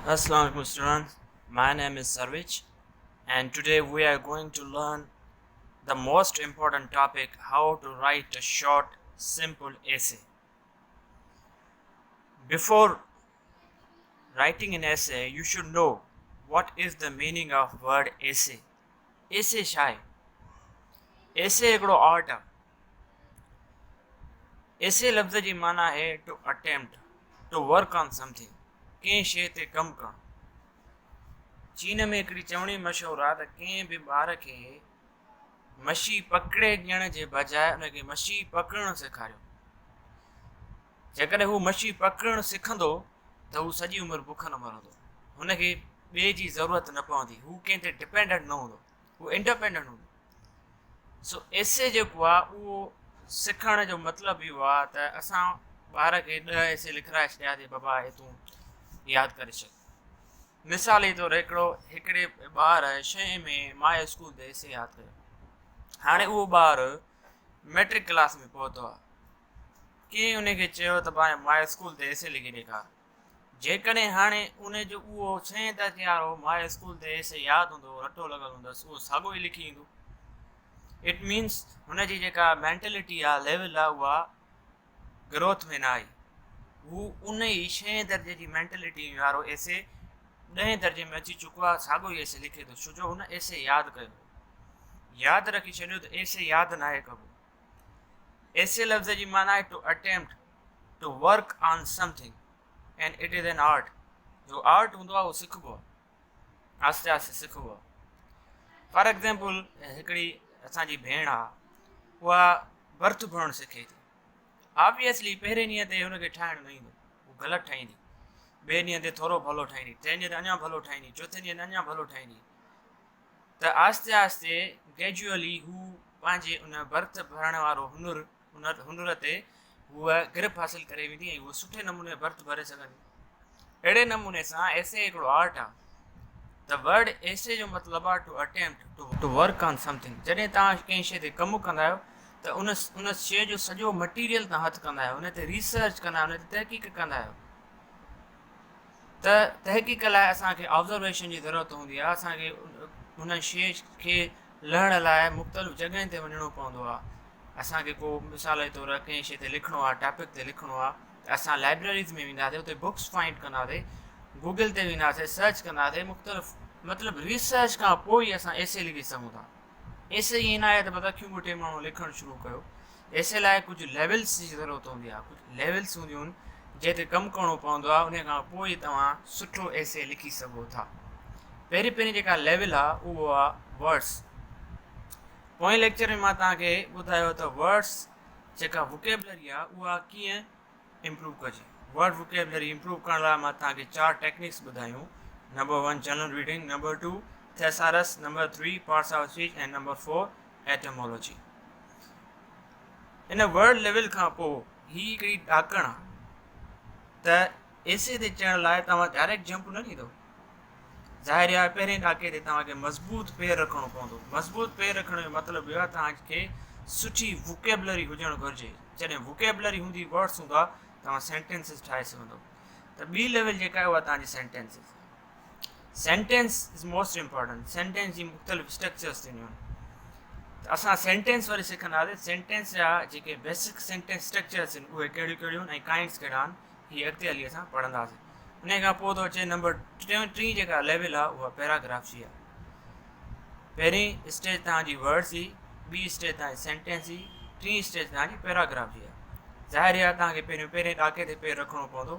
Assalamu alaikum students, my name is Sarwech and today we are going to learn the most important topic, how to write a short simple essay. Before writing an essay, you should know what is the meaning of word essay. Essay छा آهي؟ Essay هڪڙو art آهي. Essay لفظ جي معنيٰ آهي to attempt to work on something ڪنهن شيء تي ڪم ڪرڻ. چين ۾ هڪڙي چوڻي مشهور آهي ته ڪنهن به ٻار کي مڇي پڪڙي ڏيڻ جي بجاء ان کي مڇي پڪڙڻ سيکاريو. جيڪڏهن هو مڇي پڪڙڻ سکندو ته هو سڄي عمر بک نه مرندو. هن کي ٻئي جي ضرورت نه پوندي. هو ڪنهن تي ڊپينڊنٽ نه هوندو. هو انڊپينڊنٽ هوندو. سو ايسي جيڪو آهي اهو سکڻ جو مطلب اهو آهي ته اسان ٻار کي ڏهه ايسي لکرائي ڇڏياسي بابا هي تون ياد ڪري ڇڏ. مثال جي طور هڪڙو هڪڙي ٻار ڇهين ۾ ماء اسڪول تي ايسي ياد ڪيو. هاڻي اهو ٻار ميٽرڪ ڪلاس ۾ پهتو آهي. ڪنهن ان کي چيو ته ڀاء ماء اسڪول تي ايسي لکي ڏيکار. جيڪڏهن هاڻي ان جو اهو ڇهين درجي وارو ماء اسڪول تي ايسي ياد هوندو، رٽو لڳل هوندس، اهو ساڳيو ئي لکي ايندو. It means هن جي جيڪا مينٽلٽي آ، ليول آ، اها گروٿ ۾ نه آئي. هو ان ئي ڇهين درجي جي مينٽلٽي وارو ايسي ڏهين درجي ۾ اچي چڪو آ، ساڳيو ئي ايسي لکي ٿو، ڇو جو هن ايسي ياد ڪيو هو. ياد رکي ڇڏيو ته ايسي ياد ناهي ڪبو. ايسي لفظ جي معنيٰ آهي to attempt to work on something and it is an art. جو آرٽ هوندو آهي اهو سکبو آهي، آهستي آهستي سکبو آهي. فار ايگزامپل هڪڙي اسانجي ڀيڻ آهي، اها ڀرت ڀرڻ سکي ٿي. آبويسلي پهرين ڏينهن تي هن کي ٺاهڻ نه ايندو، هو غلط ٺاهيندي. ٻئي ڏينهن تي ٿورو ڀلو ٺاهيندي، ٽئين ڏينهن تي اڃا ڀلو ٺاهيندي، چوٿين ڏينهن تي اڃا ڀلو ٺاهيندي. ته آهستي آهستي گريجوئلي هو پنهنجي ان ڀرت ڀرڻ وارو هنر ان هنر تي هوء گرپ حاصل ڪري ويندي ۽ هوء سٺي نموني ڀرت ڀري سگهندي. اهڙي نموني سان ايسي هڪڙو آرٽ آهي. ته ورڊ ايسي جو مطلب آهي to attempt to work on something. جڏهن توهان ڪنهن شيء تي ڪم ڪندا آهيو ته ان ان شيء جو سڄو مٽيريل توهان هٿ ڪندا آهيو، ان تي ريسرچ ڪندا آهيو، ان تي تحقيق ڪندا آهيو. ته تحقيق لاء اسان کي آبزرويشن جي ضرورت هوندي آهي، اسان کي ان شيء کي لهڻ لاء مختلف جڳهين تي وڃڻو پوندو آهي. اسان کي ڪو مثال جي طور ڪنهن شيء تي لکڻو آهي، ٽاپڪ تي لکڻو آهي ته اسان لائبريريز ۾ وينداسي، اتي بڪس فائنڊ ڪنداسي، گوگل تي وينداسي، سرچ ڪنداسي، مختلف مطلب ريسرچ کان پوء ئي اسان ايسي لکي سگهون ٿا. ايسي ائين نه آهي ته بس اکيون ٻوٽي ماڻهو لکڻ شروع ڪيو. ايسي لاء ڪجهه ليولس جي ضرورت هوندي آهي، ڪجهه ليولس هونديون آهن جنهن تي ڪم ڪرڻو پوندو آهي، ان کان پوء ئي توهان سٺو ايسي لکي سگهو ٿا. پهرين پهرين جيڪا ليول آهي اهو آهي ورڊس. پوئين ليڪچر ۾ مان توهان کي ٻڌايو ته ورڊس جيڪا ووڪيبلري آهي اها ڪيئن امپروو ڪجي. ورڊ ووڪيبلري امپروو ڪرڻ لاء مان توهان کي چار ٽيڪنڪس ٻڌايون، number one general reading, number two thesaurus, number three parts of speech ۽ number four etymology. In word level کان پوء هي هڪڙي ڏاڪڻ آهي ته ايسي تي چڙهڻ لاء توهان ڊائريڪٽ جمپ نه ڏيندو. ظاهر آهي پهرين ڏاڪي تي توهان کي مضبوط پير رکڻو پوندو. مضبوط پير رکڻ جو مطلب اهو آهي توهان کي سٺي ووڪيبلري هجڻ گهرجي. جڏهن ووڪيبلري هوندي، ورڊس هوندا، توهان سينٽينسز ٺاهي سگهندو. ته ٻي ليول جيڪا آهي اها توهان جي sentences. Sentence is most important. Sentence جي مختلف اسٽرڪچرس ٿينديون آهن. ته اسان سينٽينس وري سکنداسين. سينٽينس جا جيڪي بيسڪ سينٽينس اسٽرڪچرس آهن اهي ڪهڙيون ڪهڙيون آهن ۽ ڪائنڊس ڪهڙا آهن، هي اڳتي هلي اسان پڙهنداسين. انهي کان پوء ٿو اچي نمبر ٽيون، ٽين جيڪا ليول آهي اها پيراگراف جي آهي. پهرين اسٽيج توهان جي ورڊس جي، ٻي اسٽيج توهان جي سينٽينس جي، ٽين اسٽيج توهان جي پيراگراف جي آهي. ظاهر آهي توهان کي پهريون پهرين ڏاڪي تي پير رکڻو پوندو.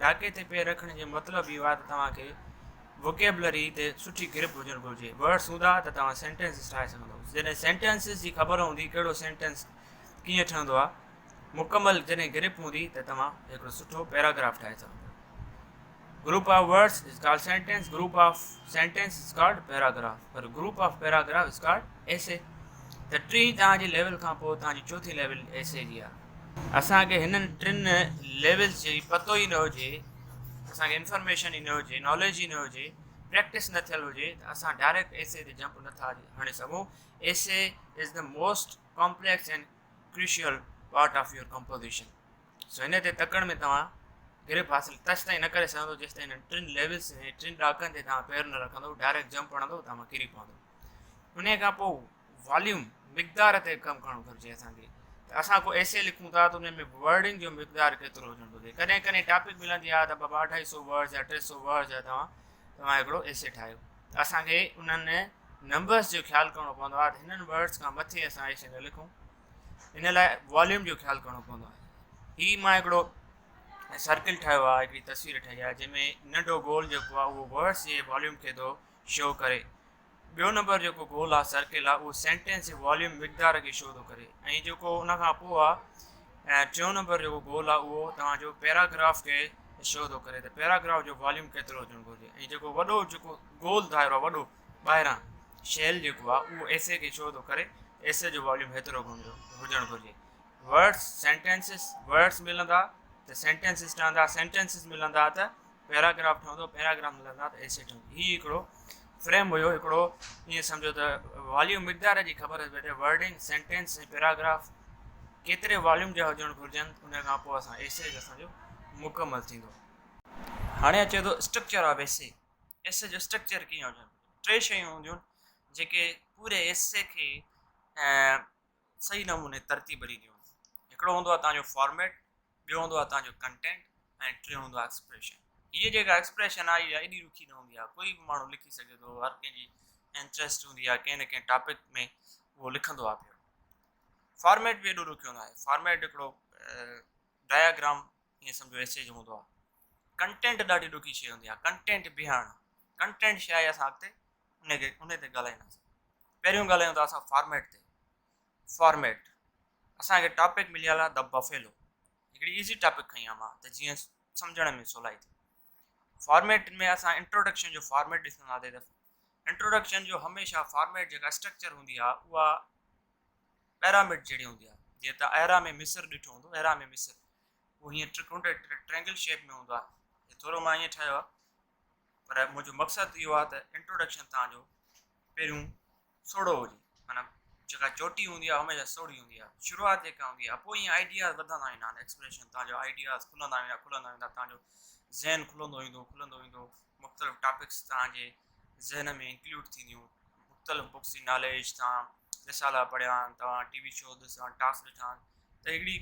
ڏاڪي تي پير رکڻ جو مطلب اهو آهي ته توهان کي ووڪيبلري تي سٺي گرپ هجڻ گهرجي. ورڊس هوندا ته توهان سينٽينسز ٺاهي سگهندو. جڏهن سينٽينسز جي خبر هوندي ڪهڙو سينٽينس ڪيئن ٺهندو آهي، مڪمل جڏهن گرپ هوندي ته توهان هڪڙو سٺو پيراگراف ٺاهي سگهندو. Group of words is called sentence, group of sentence is called paragraph, per group of paragraph is called essay. ته ٽين توهان جي ليول کان پوء توهان جي چوٿين ليول ايسي جي آهي. اسان کي هنن ٽن ليولز جي پتو ئي نه هجي، اسان کي انفارميشن ئي نه هجي، ناليج ئي نه هجي، پريڪٽس نه ٿيل هجي ته اسان ڊائريڪٽ ايسي تي جمپ نه ٿا هڻي سگهون. Essay is the most complex and crucial part of your composition. So هن تي تڪڙ ۾ توهان گرپ حاصل تيستائين نه ڪري سگهندو جيستائين انهن ٽن ليولز ۽ ٽن ڏاڪن تي توهان پير نه رکندو، ڊائريڪٽ جمپ هڻندو توهان ڪري پوندو. انهي کان پوء واليوم، مقدار، تي ڪم ڪرڻ گهرجي اسان کي ته اسان ڪو ايسي لکون ٿا ته ان ۾ ورڊنگ جو مقدار ڪيترو هجڻ گهرجي. ڪڏهن ڪڏهن ٽاپڪ ملندي آهي ته بابا اڍائي سو ورڊز يا 300 ورڊز جا توهان هڪڙو ايسي ٺاهيو ته اسان کي انهن نمبرز جو خيال ڪرڻو پوندو آهي ته هنن ورڊز کان مٿي اسان ايسي نه لکون. ان لاء واليوم جو خيال ڪرڻو پوندو آهي. هي مان هڪڙو سرڪل ٺاهيو آهي، هڪڙي تصوير ٺاهي آهي جنهن ۾ ننڍو گول جيڪو آهي اهو ورڊس جي واليوم کي ٿو شو ڪري. ٻيو نمبر جيڪو گول آهي، سرڪل آهي، اهو سينٽينس جي واليوم، مقدار، کي شو ٿو ڪري ۽ جيڪو ان کان پوء آهي ٽيون نمبر جيڪو گول آهي اهو توهان جو پيراگراف کي شو ٿو ڪري ته پيراگراف جو واليوم ڪيترو هجڻ گهرجي ۽ جيڪو وڏو جيڪو گول دائرو آهي وڏو ٻاهران شيل جيڪو آهي اهو ايسي کي شو ٿو ڪري، ايسي جو واليوم هيترو هجڻ گهرجي. ورڊس، سينٽينسز، ورڊس ملندا ته سينٽينسز ٺهندا، سينٽينسز ملندا ته پيراگراف ٺهندو، پيراگراف ملندا ته ايسي ٺهندو. هي هڪڙو فريم هيو، هڪڙو ائين سمجهو ته واليوم مقدار جي خبر پئي ته ورڊنگ، سينٽينس ۽ پيراگراف ڪيتري واليوم جا هجڻ گهرجن. ان کان پوء اسان ايسي اسان جو مڪمل ٿيندو. هاڻي اچي ٿو اسٽرڪچر آف ايسي. ايسي جو اسٽرڪچر ڪيئن هجڻ گهرجي؟ ٽي شيون هونديون جيڪي پوري ايسي کي صحيح نموني ترتيب ڏينديون آهن. هڪڙو هوندو آهي توهان جو فارميٽ، ٻيو هوندو آهي توهان جو ڪنٽينٽ ۽ ٽيون هوندو آهي ايڪسپريشن. هيء جيڪا ايڪسپريشن آهي اها ايڏي ڏکي نه هوندي آهي، ڪوئي به ماڻهو لکي سگهي ٿو، هر ڪنهن جي انٽريسٽ هوندي آهي ڪنهن نه ڪنهن ٽاپڪ ۾ اهو لکندو آهي پيو. فارميٽ به ايڏو ڏکيو نه آهي، فارميٽ هڪڙو ڊاياگرام ائين سمجهو ايسي جو هوندو آهي. ڪنٽينٽ ڏاڍي ڏکي شيء هوندي آهي، ڪنٽينٽ بيهارڻ، ڪنٽينٽ شيء آهي اسان اڳتي ان کي ان تي ڳالهائينداسين. پهريون ڳالهايون ٿا اسان فارميٽ تي. فارميٽ اسان کي ٽاپڪ مليل آهي د بفيلو. هڪڙي ايزي ٽاپڪ کنئي آهي مان ته جيئن سمجهڻ ۾ سولائي ٿئي. فارميٽ ۾ اسان انٽروڊڪشن جو فارميٽ ڏسنداسين ته انٽروڊڪشن جو هميشه فارميٽ جيڪا اسٽرڪچر هوندي آهي اها پيرامڊ جهڙي هوندي آهي. جيئن ته اهرام مصر ڏٺو هوندو، اهرام مصر اهو هيئن ٽرڪنڊ ٽرينگل شيپ ۾ هوندو آهي. ٿورو مان ائين ٺاهيو آهي پر منهنجو مقصد اهو آهي ته انٽروڊڪشن توهان جو پهريون سوڙهو هجي، معنيٰ جيڪا چوٽي هوندي آهي هميشه سوڙهي هوندي آهي، شروعات جيڪا هوندي آهي پوء ائين آئيڊياز وڌندا ويندا آهن، ايڪسپريشن توهان جو آئيڊياز کلندا ويندا کلندا ويندا، توهان جو ذهن کلندو ويندو کلندو ويندو، مختلف ٽاپڪس توهان جي ذهن ۾ انڪلوڊ ٿينديون، مختلف بڪس جي ناليج، توهان رسالا پڙهيا آهن، توهان ٽي وي شوز ڏسا آهن، ٽاڪس ڏٺا آهن، ته هڪڙي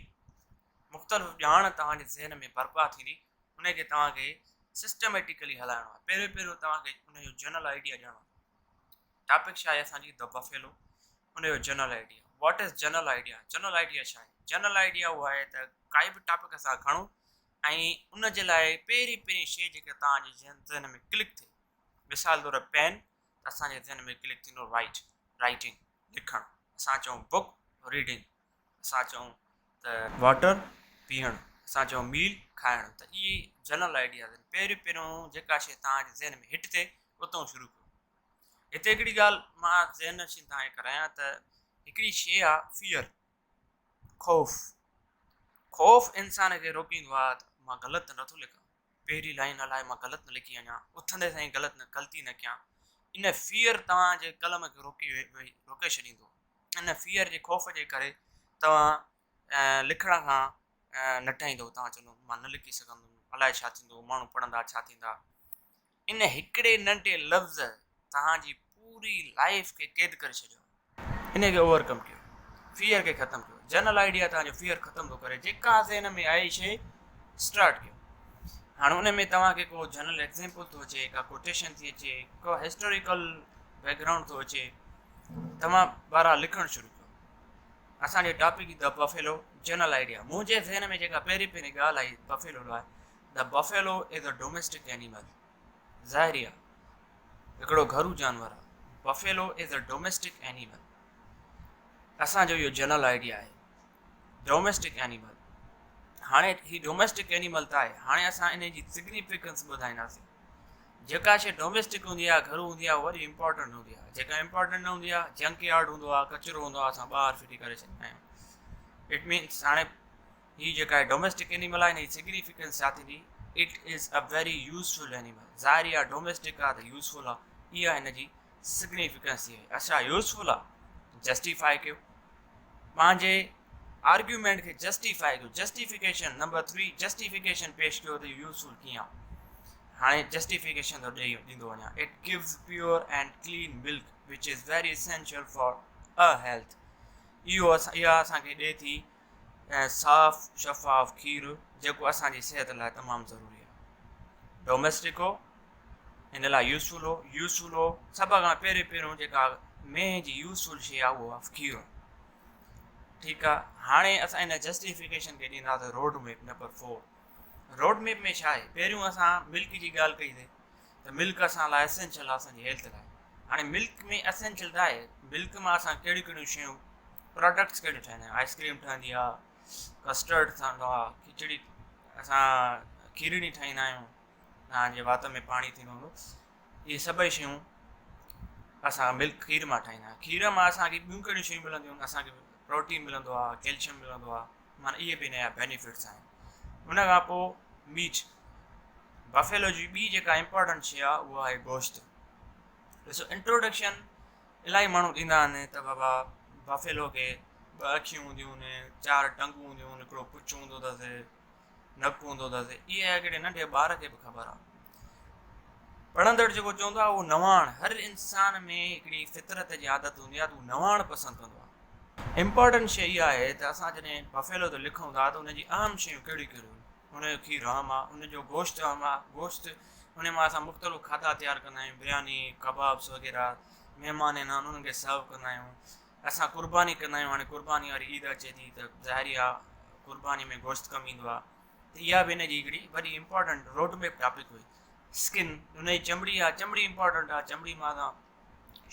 مختلف ڄاڻ توهان جي ذهن ۾ برپا ٿيندي، ان کي توهان کي سسٽميٽيڪلي هلائڻو آهي. پهريون پهريون توهان کي ان جو جنرل آئيڊيا ڏيڻو آهي. ٽاپڪ ڇا آهي اسان جي د بفيلو، ان جو general idea. What is general idea? General idea ڇا آهي؟ جنرل آئيڊيا اهو آهي ته ڪائي به ٽاپڪ اسان کڻون ۽ ان جي لاء پهرين پهرين شيء جيڪا توهان جي ذهن ۾ ڪلڪ ٿئي، مثال طور پين ته اسان جي ذهن ۾ ڪلڪ ٿيندو رائيٽ، رائيٽنگ، لکڻ، اسان چئون بڪ، ريڊنگ، اسان چئون ته واٽر، پيئڻ، اسان چئون ميل، کائڻ، ته اهي جنرل آئيڊياز آهن. پهريون پهريون جيڪا شيء توهان جي ذهن ۾ هٽ ٿئي اتان شروع ڪيو. هتي هڪڙي ڳالهه مان ذهن نشين توهان کي ڪرايان ته هڪڙي شيء آهي فيئر، خوف. خوف انسان کي روڪيندو آهي ته مان غلط ته نٿو لکان، پهرين لائين الائي مان غلط نه لکي وڃان، اٿندي سان ئي غلط نه غلطي نه ڪيان. ان فيئر توهان جي قلم کي روڪي روڪي ڇڏيندو. ان فيئر جي خوف جي ڪري توهان لکڻ کان نٽائيندو، توهان چوندو مان نه لکي سگهندم، الائي ڇا ٿيندو، ماڻهو پڙهندا ڇا ٿيندا. ان هڪڙي ننڍي لفظ توهان جي پوري لائيف کي قيد ڪري ڇڏيو آهي. ان کي اوور ڪم ڪيو، فيئر کي ختم ڪيو. جنرل آئيڊيا توهان جو فيئر ختم ٿو ڪري، جيڪا ذهن ۾ آئي شيء اسٽارٽ ڪيو. هاڻ ان ۾ توهان کي ڪو جنرل ايگزامپل ٿو اچي، ڪا ڪوٽيشن ٿي اچي، ڪو هسٽوريڪل بيڪ گرائونڊ ٿو اچي، توهان بهرحال لکڻ شروع ڪيو. اسان جو topic the buffalo, general idea منهنجي ذهن ۾ جيڪا پهرين پهرين ڳالهه آئي بفيلو لاء، the buffalo is a domestic animal, ظاهري آهي هڪڙو گهرو جانور آهي، buffalo is a domestic animal, اسان جو اهو جنرل آئيڊيا آهي ڊوميسٽڪ اينيمل. هاڻي هي ڊوميسٽڪ اينيمل ته آهي، هاڻي اسان ان جي سگنيفڪنس ٻڌائينداسين. جيڪا شيء ڊوميسٽڪ هوندي آهي، گهرو هوندي آهي، وڏي امپورٽنٽ هوندي آهي. جيڪا امپورٽنٽ نه هوندي آهي، جنڪ يارڊ هوندو آهي، ڪچرو هوندو آهي، اسان ٻاهر ڦٽي ڪري ڇڏيندا آهيون. It means هاڻي هي جيڪا ڊوميسٽڪ اينيمل آهي ان جي سگنيفڪنس ڇا ٿيندي؟ It is a very useful animal. ظاهري آهي ڊوميسٽڪ آهي ته يوزفل آهي، اها هن جي سگنيفڪنس ٿي وئي. اڇا يوزفل آهي، جسٽيفائي ڪيو پنهنجي آرگيومينٽ کي جسٽيفائي ڪيو، جسٽيفڪيشن، نمبر ٿري جسٽيفڪيشن پيش ڪيو ته اهو يوزفل ڪيئن آهي. هاڻي جسٽيفڪيشن ٿو ڏئي ڏيندو وڃان، it gives pure and clean milk which is very essential for a health. اهو اها اسان کي ڏئي ٿي صاف شفاف کير جيڪو اسان جي صحت لاء تمام ضروري آهي. ڊوميسٽڪ هو ان لاء يوزفل هو، يوزفل هو سڀ کان پهريون پهريون جيڪا مينهن جي يوزفل شيء آهي اهو آهي کير. ٺيڪ آ هاڻي اسان ان جسٽيفڪيشن کي ڏينداسين road map number four. Road map ۾ ڇا آهي؟ پهريون اسان ملڪ جي ڳالهه ڪئي سي ته ملڪ اسان لاء اسينشل آهي اسان جي هيلٿ لاء. هاڻي ملڪ ۾ اسينشل ته آهي، ملڪ مان اسان ڪهڙيون ڪهڙيون شيون پراڊڪٽس ڪهڙيون ٺاهيندا آهيون؟ آئس ڪريم ٺهندي آهي، ڪسٽرڊ ٺهندو آهي، کچڙي اسان کيرڻي ٺاهيندا آهيون، توهان جي وات ۾ پاڻي ٿيندو هوندو. اهي سڀئي شيون اسان ملڪ کير مان ٺاهيندا آهيون. کير مان اسان کي ٻيون ڪهڙيون شيون ملنديون آهن؟ اسان کي پروٽين ملندو آهي، ڪيلشيم ملندو آهي، معنيٰ اهي به هن جا بينيفٽس آهن. ان کان پوء ميٽ، بفيلو جي ٻي جيڪا امپارٽنٽ شيء آهي اها آهي گوشت. ڏسو انٽروڊڪشن الاهي ماڻهو ڏيندا آهن ته بابا بفيلو کي ٻه اکيون هونديون آهن، چار ٽنگون هونديون آهن، هڪڙو پڇ هوندو اٿس، نڪ هوندو اٿس. اها هڪڙي ننڍي ٻار کي به خبر آهي. پڙهندڙ جيڪو چوندو آهي اهو نواڻ، هر انسان ۾ هڪڙي فطرت جي عادت هوندي آهي ته هو نواڻ پسند ڪندو آهي. امپارٽنٽ شيء اها آهي ته اسان جڏهن بفيلو تي لکون ٿا ته ان جي اهم شيون ڪهڙيون ڪهڙيون آهن. ان جو کير اهم آهي، ان جو گوشت اهم آهي. گوشت ان مان اسان مختلف کاڌا تيار ڪندا آهيون، برياني، ڪبابس وغيره، مهمان ايندا آهن انهن کي سرو ڪندا آهيون. اسان قرباني ڪندا آهيون. هاڻي قرباني واري عيد اچي ٿي ته ظاهري آهي قرباني ۾ گوشت ڪم ايندو آهي. ته اها به هن جي هڪڙي وڏي امپارٽنٽ روڊ ميپ ٽاپڪ هئي. اسڪن، هن جي چمڙي آهي، چمڙي امپارٽنٽ آهي، چمڙي مان اسان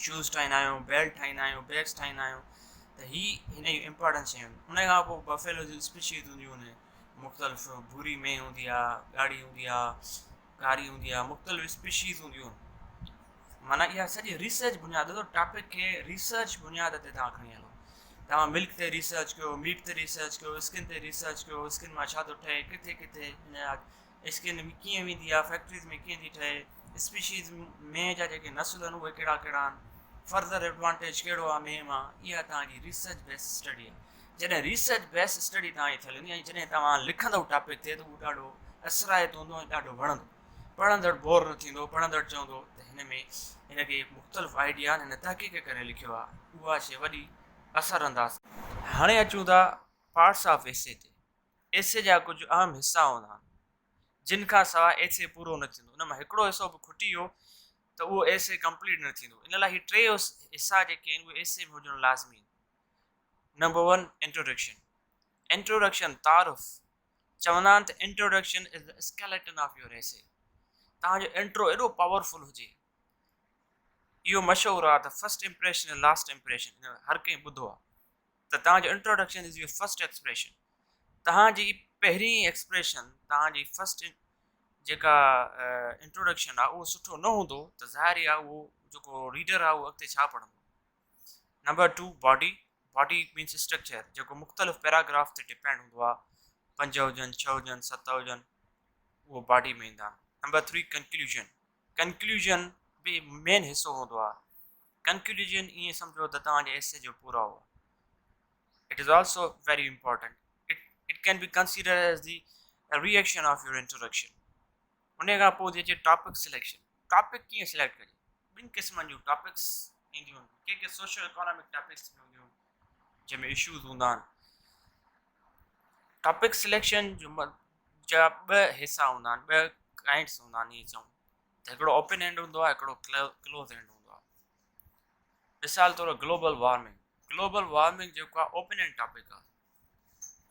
شوز ٺاهيندا آهيون، بيلٽ ٺاهيندا آهيون، بيگس ٺاهيندا آهيون، ته هي هن جون امپارٽنٽ شيون آهن. ان کان پوء بفيلو جون اسپيشيز هونديون آهن، مختلف ڀوري مينهن هوندي آهي، ڳاڙهي هوندي آهي، ڪاري هوندي آهي، مختلف اسپيشيز هونديون آهن. معنيٰ اها سڄي ريسرچ بنياد تي ٽاپڪ کي ريسرچ بنياد تي توهان کڻي هلو. توهان ملڪ تي ريسرچ ڪيو، ميٽ تي ريسرچ ڪيو، اسڪن تي ريسرچ ڪيو، اسڪن مان ڇا ٿو ٺهي، ڪٿي ڪٿي ان جا اسڪن ڪيئن ويندي آهي، فيڪٽريز ۾ ڪيئن ٿي ٺهي، اسپيشيز مينهن جا جيڪي نسل آهن اهي ڪهڙا ڪهڙا آهن، فرڌر ايڊوانٽيج ڪهڙو آهي مينهن مان، اها توهان جي ريسرچ بيس اسٽڊي آهي. جڏهن ريسرچ بيس اسٽڊي توهان جي ٿيل هوندي ۽ جڏهن توهان لکندؤ ٽاپڪ تي ته اهو ڏاڍو اثرائتو هوندو ۽ ڏاڍو وڻندو. پڙهندڙ بور نه ٿيندو، پڙهندڙ چوندو ته هن ۾ هن کي مختلف آئيڊيا آهن، هن تحقيق ڪري لکيو آهي، اها شيء وڏي اثر انداز. هاڻي اچون ٿا پارٽس آف ايسي تي. ايسي جا ڪجهه اهم حصا هوندا آهن، جن کان سواء ايسي پورو نه ٿيندو. ان مان هڪڙو حصو به کٽي ويو ته اهو ايسي ڪمپليٽ نه ٿيندو. ان لاء هي ٽي حصا جيڪي آهن اهي ايسي ۾ هجڻ لازمي آهن. نمبر ون انٽروڊڪشن، انٽروڊڪشن، تعارف، چوندا آهن ته introduction is the skeleton of your essay. توهان جو انٽرو ايڏو پاورفل هجي. اهو مشهور آهي ته فرسٽ امپريشن از لاسٽ امپريشن، هر ڪنهن ٻڌو آهي ته توهان جو introduction is your first expression. توهان جي پهرين ايڪسپريشن، توهان جي فرسٽ جيڪا انٽروڊڪشن آهي اهو سٺو نه هوندو ته ظاهر آهي اهو جيڪو ريڊر آهي اهو اڳتي ڇا پڙهندو. Number two body, body means structure, جيڪو مختلف پيراگراف تي ڊپينڊ هوندو آهي، پنج هجن، ڇهه هجن، ست هجن، اهو باڊي ۾ ايندا آهن. نمبر ٿري ڪنڪلوزن، ڪنڪلوزن به مين حصو هوندو آهي. ڪنڪلوزن ائين سمجهو ته توهان جي ايسي جو پورائو آهي. It is also very important. It can be considered as the reaction of your introduction. ان کان پوء ٿي اچي ٽاپڪ سليڪشن. ٽاپڪ ڪيئن سليڪٽ ڪجي؟ ٻن قسمن جون ٽاپڪس اينديون آهن. ڪي ڪي سوشو اڪانامڪ ٽاپڪس به هونديون آهن جنهن ۾ اشوز هوندا آهن. ٽاپڪ سليڪشن جو جا ٻه حصا هوندا آهن، ٻه ڪائنڊس هوندا آهن ائين چئون ته هڪڙو اوپن اينڊ هوندو آهي، هڪڙو ڪلوز اينڊ هوندو آهي. مثال طور گلوبل وارمنگ، گلوبل وارمنگ جيڪو آهي اوپن اينڊ ٽاپڪ آهي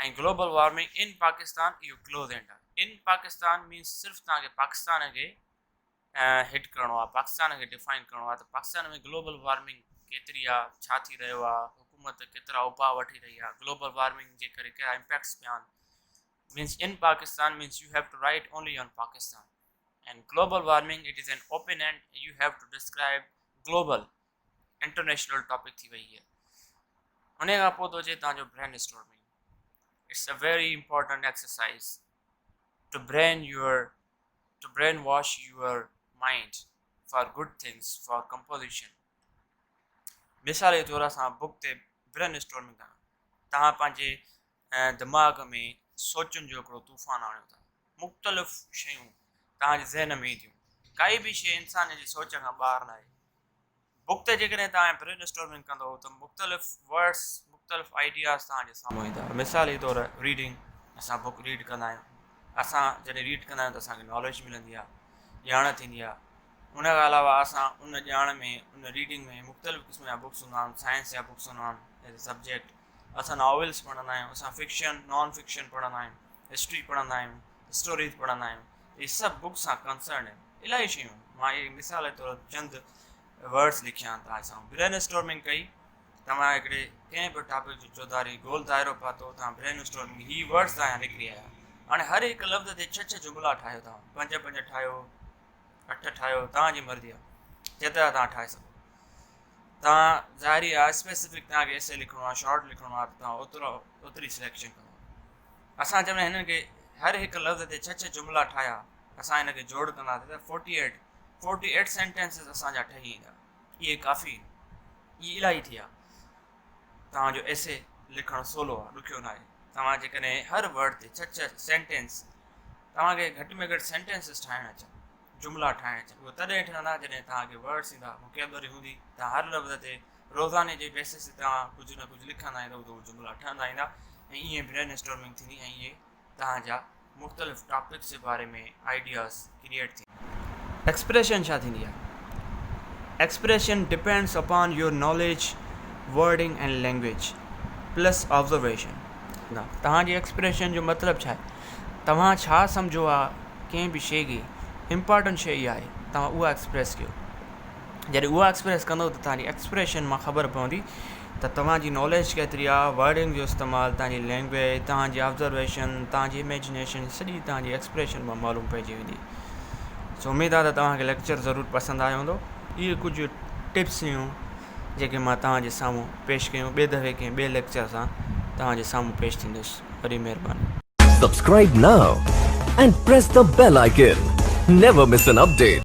۽ گلوبل وارمنگ ان پاڪستان اهو ڪلوز اينڊ آهي. ان پاڪستان مينس صرف توهان کي پاڪستان کي هٽ ڪرڻو آهي، پاڪستان کي ڊفائن ڪرڻو آهي ته پاڪستان ۾ گلوبل وارمنگ ڪيتري آهي، ڇا ٿي رهيو آهي، حڪومت ڪيترا اپاء وٺي رهي آهي، گلوبل وارمنگ جي ڪري ڪهڙا امپيڪٽس پيا آهن. Means in Pakistan means you have to write only on Pakistan and global warming it is an open end you have to describe global international topic ٿي وئي هي. ان کان پوء ٿو اچي توهان جو brainstorming. It's a very important exercise to brain your to brain wash your mind for good things for composition. مثال جي طور اسان بڪ تي برين اسٽارمنگ ڪندا، توهان پنهنجي دماغ ۾ سوچن جو هڪڙو طوفان آڻيو ٿا. مختلف شيون توهان جي ذهن ۾ اينديون. ڪائي به شيء انسان جي سوچ کان ٻاهر ناهي. بڪ تي جيڪڏهن توهان برين اسٽارمنگ ڪندو ته مختلف ورڊس، مختلف آئيڊياز توهان جي سامهون ايندا. مثال جي طور ريڊنگ، اسان بڪ ريڊ ڪندا آهيون. اسان جڏهن ريڊ ڪندا آهيون ته اسان کي ناليج ملندي آهي، ڄاڻ ٿيندي آهي. ان کان علاوه اسان ان ڄاڻ ۾ ان ريڊنگ ۾ مختلف قسم جا بڪس هوندا آهن، سائنس جا بڪس هوندا آهن ايز اي سبجيڪٽ. اسان ناولس پڙهندا آهيون، اسان فڪشن، نان فڪشن پڙهندا آهيون، هسٽري پڙهندا آهيون، اسٽوريز پڙهندا آهيون. اهي سڀ بڪس سان ڪنسرن آهن. الاهي شيون مان اهي مثال جي طور چند ورڊس لکيا آهن توهان جي سامهون. برين اسٽارمنگ ڪئي توهان هڪڙي ڪنهن به ٽاپڪ جو چوڌاري گول دائرو پاتو توهان برين اسٽارمنگ هي ورڊس توهان جا نڪري آيا. هاڻي هر هڪ لفظ تي ڇهه ڇهه جملا ٺاهيو توهان، پنج پنج ٺاهيو، اٺ ٺاهيو، توهان جي مرضي آهي جيترا توهان ٺاهي سگهو. توهان ظاهري آهي اسپيسفڪ توهان کي ايسي لکڻو آهي، شارٽ لکڻو آهي ته توهان اوترو اوتري سليڪشن ڪندو. اسان جڏهن هنن کي هر هڪ لفظ تي ڇهه ڇهه جملا ٺاهيا، اسان هن کي جوڙ ڪنداسين ته 48، فورٽي ايٽ سينٽينسز اسان جا ٺهي ايندا. اهي ڪافي آهن، اهي الاهي ٿي ويا. توهان جو ايسي لکڻ سولو آهي، ڏکيو ناهي. توهان جيڪڏهن هر ورڊ تي ڇهه ڇهه سينٽينس، توهان کي گهٽ ۾ گهٽ سينٽينسز ٺاهڻ اچن، جملا ٺاهڻ اچن، اهي تڏهن ٺهندا جڏهن توهان کي ورڊس ايندا، ووڪيبلري هوندي. توهان هر لفظ تي روزاني جي بيسس تي توهان ڪجهه نه ڪجهه لکندا ايندا ته اهي جملا ٺهندا ايندا ۽ ائين برين اسٽارمنگ ٿيندي ۽ اهي توهان جا مختلف ٽاپڪس جي باري ۾ آئيڊياز ڪريئيٽ ٿيندا. ايڪسپريشن ڇا ٿيندي آهي؟ Expression depends upon your knowledge, wording and language plus observation. توهان جي ايڪسپريشن جو مطلب ڇا آهي؟ توهان ڇا سمجهو آهي ڪنهن به شيء کي، امپارٽنٽ شيء اها آهي توهان اها ايڪسپريس ڪيو. جڏهن اها ايڪسپريس ڪندو ته توهان جي ايڪسپريشن مان خبر پوندي ته توهان جي ناليج ڪيتري آهي، ورڊنگ جو استعمال، توهان جي لينگويج، توهان جي آبزرويشن، توهان جي اميجنيشن سڄي توهان جي ايڪسپريشن مان معلوم پئجي ويندي. سو اميد آهي ته توهان کي ليڪچر ضرور پسند آيو هوندو. اهي ڪجهه ٽپس هيون جيڪي مان توهان جي سامهون پيش ڪيون. ٻئي دفعي ڪنهن ٻئي ليڪچر سان توهان جي سامهون پيش ٿيندس. وڏي مهرباني. Subscribe now and press the bell icon. Never miss an update.